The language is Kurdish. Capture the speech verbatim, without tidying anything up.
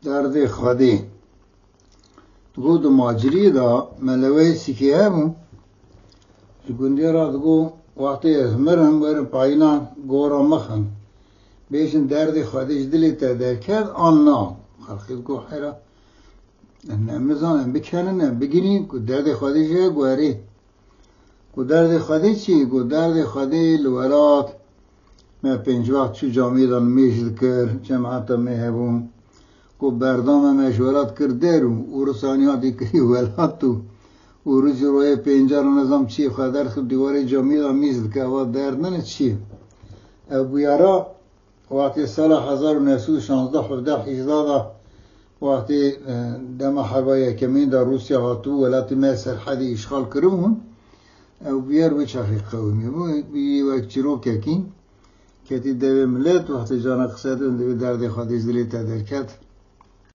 Derdê Xwedê. Digot di maciriyê de me leweyê sîkê hebû. Ji gundê re digot, wextê ez mirim, werin payîna gora mixin. Bêjin derdê Xwedê ji dilê te derket an na. Xelkê digot, heyra, em nizanin, em bikenin, em bigirîn ku derdê Xwedê jê guherî. Ku derdê Xwedê çi? Ku derdê Xwedê li welat me pênc wext çû camî de nimêj dikir, cemata me hebûn. Ku berdana me ji welat kir der û û risaniya dî kirî welat û û rû ji royê pênca re nizam çi xwe derxist dîwarê camî de mîz dike, ewa derd nine çi? Ev bûyera Wextê sala hezar û neh sed û şazdeh, hevdeh, hejda de, wextê, e, dema herba yekemîn de Rûsya hatibû welatê me serhedê îşxal kiribûn, ew bûyer wê çaxê qewimî bû, bûyî wek çîrokekî, ketî devê milet, wextê cana qise dibin, divê derdê Xwedê ji dilê te derket.